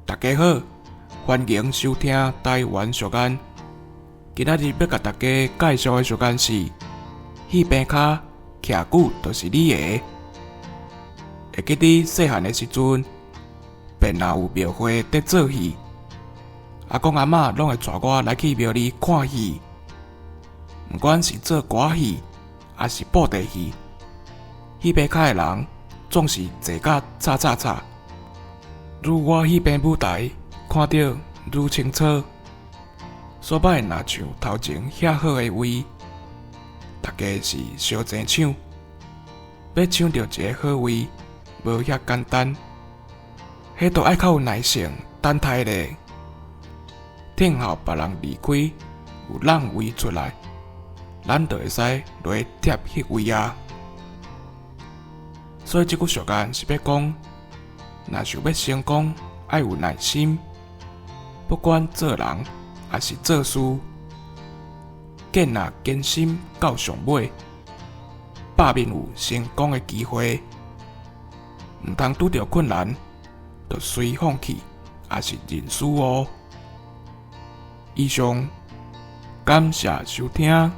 大家好，歡迎收聽台灣俗諺。今仔日欲共大家介紹的俗諺是：戲棚跤徛久就是你的。會記得細漢的時陣，便若有廟會佇做戲，阿公阿嬤攏會帶我來去廟裡看戲。毋管是做歌戲，抑是布袋戲，戲棚跤的人總是濟甲吵吵吵。愈倚彼邊舞台，看著愈清楚。所擺若像頭前遐好的位，大家是相爭搶，欲搶著一个好位，無遐簡單。彼都愛較有耐性等待咧，等候別人離開，有空位出來，咱就會使落去貼彼位矣。所以這句俗諺是欲講，若想欲成功，愛有耐心。不管做人抑是做事，建立堅心到上尾，百面有成功的機會。毋通拄著困難，就隨放棄，抑是認輸哦。以上，感謝收聽。